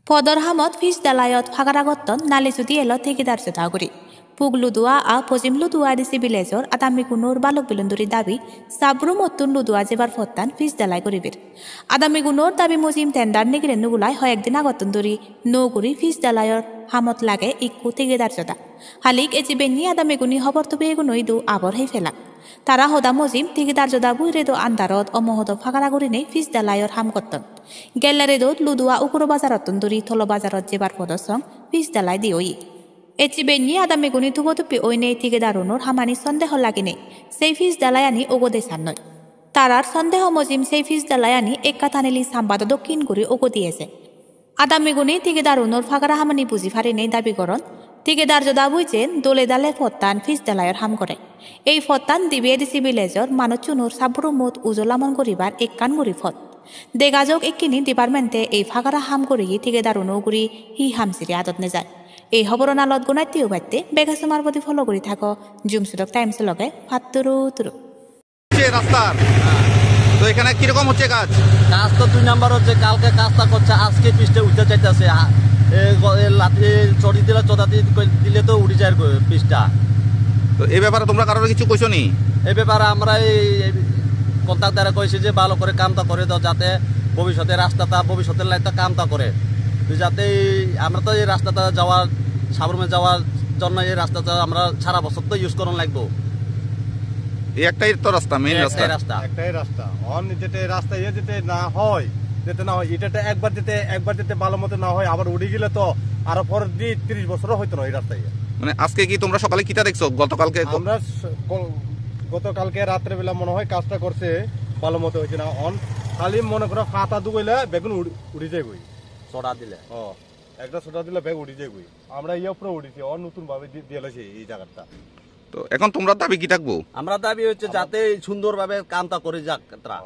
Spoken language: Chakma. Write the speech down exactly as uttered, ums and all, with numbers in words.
Podor hamot pitch dalaiot pagara gotton nali judi elo thigedar joda guri. Puk Ludua a Pojim Ludua A D C village-or adamigunor balok bilun duri dabi, sabrumottun Ludua jebar pottan pitch dalai guribir. Adamigunor dabi mojim tender nigire nugulai hoyek din agottun duri nuo guri pitch dalaior hamot lage ikko thigedar joda. Halik eji bennye adamigune hobor tubeyeguno idu abor hei pelak. Tara hoda mojim thigedar joda buire do andarot omohodo pagara gurinei pitch dalaior ham gotton. Gelle redot Ludua uguro bajarottun duri tolo bajarot jebar podo song pitch dalai di oye. Eji bennye adamigune tubo tuppi oinei thigedar unor hamani sondeho laginei sei pitch dalaiani ugode sannoi. Tarar sondeho mojim sei pitch dalaiani ekka tanili sambado dokkin guri ugodi eje. Adamigune thigedar unor pagara hamani buji parinei dabi goron, thigedar joda buijen dole dale pottan pitch dalaior ham gore. Ei pottan dibe A D C village-or manuchunor sabburumot ujo lamon guribar ekkan guri pot. Dega jok ikkini department-e ei pagara ham guriye thigedar uno uguri hi ham siri adot nejai. Ei hoboro nalot gunatte ubatte bega somar bodi follow guri thago Jum Sodok Times loge. Patturu turu. হচ্ছে রাস্তার। তো এখানে কিরকম হচ্ছে কাজ? কাজ তো দুই নাম্বার হচ্ছে, কালকে কাজটা করছে, আজকে পিচটা উঠতে চাইতেছে। আ, এ, গ-, এ, লাঠি, এ, ছড়ি দিলে, চোদাতি কই-, দিলে তো উঠে যায় গো পিচটা। তো এই ব্যাপারে তোমরা কারোর কিছু কইছো নি? এই ব্যাপারে আমরা এই, এই কন্ট্রাক্টরে কইছি যে ভালো করে কামটা করে দাও, যাতে ভবিষ্যতে রাস্তাটা, ভবিষ্যতের লাইনটা কামটা করে। তো যাতে এই, আমরা তো এই রাস্তাটা যাওয়ার, সাবরুমে যাওয়ার জন্য এই রাস্তাটা আমরা সারা বছর তো ইউজ করানো লাগবো। এই একটাই তো রাস্তা, মেইন এই রাস্তা। একটাই রাস্তা। একটাই রাস্তা। অন যেতে রাস্তা ইয়ে যেতে না হয়, যেতে না হয়, এটা তো একবার যেতে, একবার যেতে ভালো মতো না হয়, আবার উঠে গেলে তো আরো পরের দিন ত্রিশ বছরও হইতো না এই রাস্তা ইয়ে। মানে আজকে কি তোমরা সকালে কিটা দেখছো? গতকালকে ক- আমরা স-, গ-, গতকালকে রাত্রেবেলা মনে হয় কাজটা করছে, ভালো মতো হয়েছে না। অন খালি মনে করো ফাতা দুগইলে বেগুন উড়ি, উড়ি যায় গই। চড়া দিলে। ও, একটা চড়া দিলে বেগ উড়ি যায় গই। আমরা ইয়ে উপরে উঠেছি, অন নতুন ভাবে দি-, দিয়ে লাইছে এই জায়গাটা। তো এখন তোমরা দাবি কি থাকবো? আমরা দাবি হচ্ছে যাতে সুন্দরভাবে কামটা করে যাক তারা।